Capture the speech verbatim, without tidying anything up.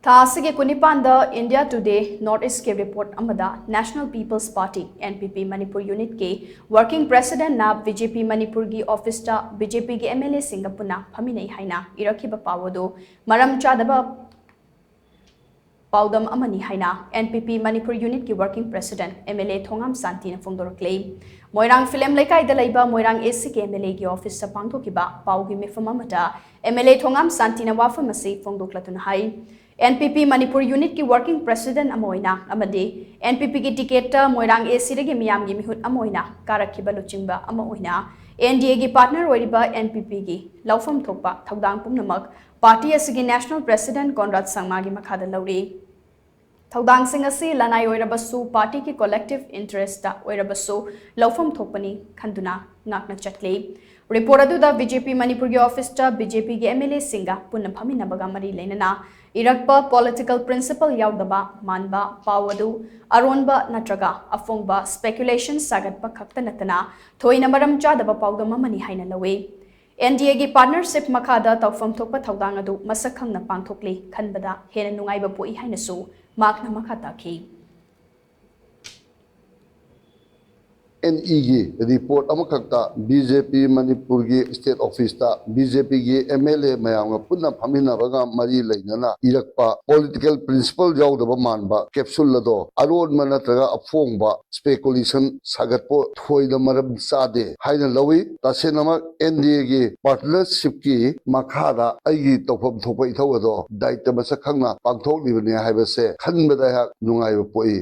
ꯊꯥ ꯑꯁꯤꯒꯤ ꯀꯨꯟꯅꯤꯄꯥꯟꯗ India Today North Eastꯀꯤ report ꯑꯃꯗ National People's Party, NPP, Manipur unitꯀꯤ working presidentꯅ BJP ꯃꯅꯤꯄꯨꯔꯒꯤ officeꯇ BJPꯒꯤ MLAꯁꯤꯡꯒ ꯄꯨꯟꯅ ꯐꯝꯃꯤꯟꯅꯩ ꯍꯥꯏꯅ ꯏꯔꯛꯈꯤꯕ ꯄꯥꯎ ꯑꯗꯨ ꯃꯔꯝ ꯆꯥꯗꯕ ꯄꯥꯎꯗꯝ ꯑꯃꯅꯤ ꯍꯥꯏꯅ NPP ꯃꯅꯤꯄꯨꯔ unitꯀꯤ working president MLA ꯊꯣꯉꯥꯝ ꯁꯥꯟꯇꯤꯅ ꯐꯣꯡꯗꯣꯔꯛꯂꯤ꯫ ꯃꯣꯏꯔꯥꯡ ꯐꯤꯂꯝ ꯂꯩꯀꯥꯏꯗ ꯂꯩꯕ ꯃꯣꯏꯔꯥꯡ ACꯒꯤ MLAꯒꯤ officeꯇ ꯄꯥꯡꯊꯣꯛꯈꯤꯕ ꯄꯥꯎꯒꯤ ꯃꯤꯐꯝ ꯑꯃꯗ MLA ꯊꯣꯉꯥꯝ ꯁꯥꯟꯇꯤꯅ ꯋꯥꯐꯝ ꯑꯁꯤ ꯐꯣꯡꯗꯣꯛꯂꯗꯨꯅ ꯍꯥꯏ, NPP ꯃꯅꯤꯄꯨꯔ unitꯀꯤ working president ꯑꯃ ꯑꯣꯏꯅ ꯑꯃꯗꯤ NPPꯒꯤ ticketꯇ ꯃꯣꯏꯔꯥꯡ ACꯗꯒꯤ ꯃꯤꯌꯥꯝꯒꯤ ꯃꯤꯍꯨꯠ ꯑꯃ ꯑꯣꯏꯅ ꯀꯥꯔꯛꯈꯤꯕ ꯂꯨꯆꯤꯡꯕ ꯑꯃ ꯑꯣꯏꯅ NDAꯒꯤ partner ꯑꯣꯏꯔꯤꯕ NPPꯒꯤ ꯂꯧꯐꯝ ꯊꯣꯛꯄ ꯊꯧꯗꯥꯡ ꯄꯨꯝꯅꯃꯛ party ꯑꯁꯤꯒꯤ national president ꯀꯣꯟꯔꯥꯗ ꯁꯪꯃꯥꯒꯤ ꯃꯈꯥꯗ ꯂꯧꯔꯤ꯫ ꯊꯧꯗꯥꯡꯁꯤꯡ ꯑꯁꯤ ꯂꯅꯥꯏ ꯑꯣꯏꯔꯕꯁꯨ partyꯒꯤ collective interestꯇ ꯑꯣꯏꯔꯕꯁꯨ ꯂꯧꯐꯝ ꯊꯣꯛꯄꯅꯤ ꯈꯟꯗꯨꯅ ꯉꯥꯛꯅ ꯆꯠꯂꯤ꯫ Report ꯑꯗꯨꯗ BJP ꯃꯅꯤꯄꯨꯔꯒꯤ officeꯇ BJPꯒꯤ MLAꯁꯤꯡꯒ ꯄꯨꯟꯅ ꯐꯝꯃꯤꯟꯅꯕꯒ ꯃꯔꯤ ꯂꯩꯅꯅ ꯏꯔꯛꯄ political principle ꯌꯥꯎꯗꯕ ꯃꯥꯟꯕ ꯄꯥꯎ ꯑꯗꯨ ꯑꯔꯣꯟꯕ ꯅꯠꯇ꯭ꯔꯒ ꯑꯐꯣꯡꯕ speculation ꯁꯥꯒꯠꯄ ꯈꯛꯇ ꯅꯠꯇꯅ ꯊꯣꯏꯅ ꯃꯔꯝ ꯆꯥꯗꯕ ꯄꯥꯎꯗꯝ ꯑꯃꯅꯤ ꯍꯥꯏꯅ ꯂꯧꯏ꯫ NDAꯒꯤ partnership ꯃꯈꯥꯗ ꯇꯧꯐꯝ ꯊꯣꯛꯄ ꯊꯧꯗꯥꯡ ꯑꯗꯨ ꯃꯁꯛ ꯈꯪꯅ ꯄꯥꯡꯊꯣꯛꯂꯤ ꯈꯟꯕꯗ ꯍꯦꯟꯅ ꯅꯨꯡꯉꯥꯏꯕ ꯄꯣꯛꯏ ꯍꯥꯏꯅꯁꯨ ꯃꯍꯥꯛꯅ ꯃꯈꯥ ꯇꯥꯈꯤ꯫ NEꯒꯤ report ꯑꯃꯈꯛꯇ BJP ꯃꯅꯤꯄꯨꯔꯒꯤ state officeꯇ BJPꯒꯤ MLA ꯃꯌꯥꯝꯒ ꯄꯨꯟꯅ ꯐꯝꯃꯤꯟꯅꯕꯒ ꯃꯔꯤ ꯂꯩꯅꯅ ꯏꯔꯛꯄ political principle ꯌꯥꯎꯗꯕ ꯃꯥꯟꯕ capsule ꯑꯗꯣ ꯑꯔꯣꯟꯕ ꯅꯠꯇ꯭ꯔꯒ ꯑꯐꯣꯡꯕ speculation ꯁꯥꯒꯠꯄ ꯊꯣꯏꯅ ꯃꯔꯝ ꯆꯥꯗꯦ ꯍꯥꯏꯅ ꯂꯧꯏ꯫ ꯇꯁꯦꯡꯅꯃꯛ NDAꯒꯤ partnershipꯀꯤ ꯃꯈꯥꯗ ꯑꯩꯒꯤ ꯇꯧꯐꯝ ꯊꯣꯛꯄ ꯏꯊꯧ ꯑꯗꯣ ꯗꯥꯏꯇ ꯃꯁꯛ ꯈꯪꯅ ꯄꯥꯡꯊꯣꯛꯂꯤꯕꯅꯤ ꯍꯥꯏꯕꯁꯦ ꯈꯟꯕꯗ ꯑꯩꯍꯥꯛ ꯅꯨꯡꯉꯥꯏꯕ ꯄꯣꯛꯏ꯫